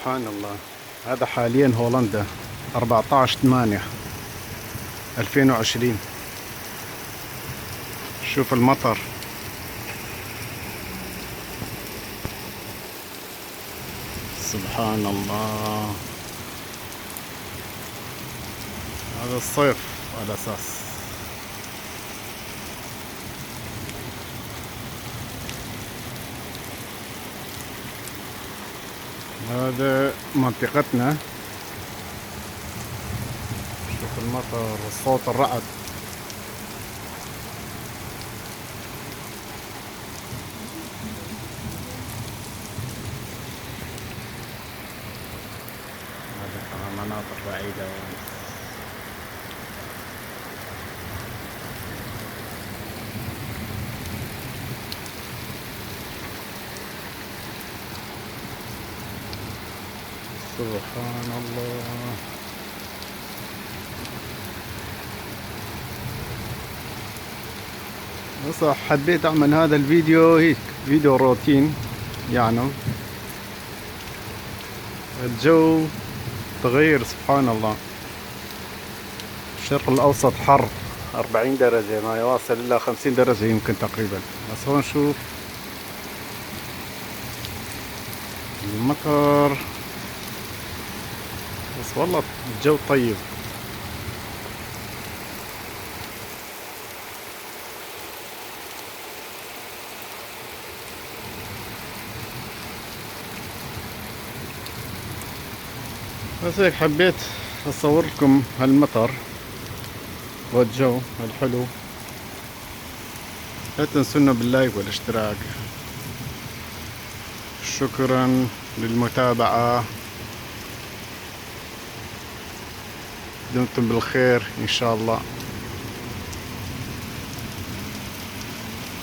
سبحان الله. هذا حاليا هولندا 14/8/2020. شوف المطر. سبحان الله. هذا الصيف على أساس. هذا منطقتنا. شوف المطر والصوت الرعد. هذا كمان مناطق بعيدة. سبحان الله. بس حبيت اعمل هذا الفيديو هيك فيديو روتين، يعني الجو تغير سبحان الله. الشرق الاوسط حر 40 درجة، ما يواصل الا 50 درجة يمكن تقريبا. بس هون شوف المطر، بس والله الجو طيب. بس هيك حبيت اصور لكم هالمطر والجو الحلو. لا تنسونا باللايك والاشتراك. شكرا للمتابعة. دمتم بالخير إن شاء الله.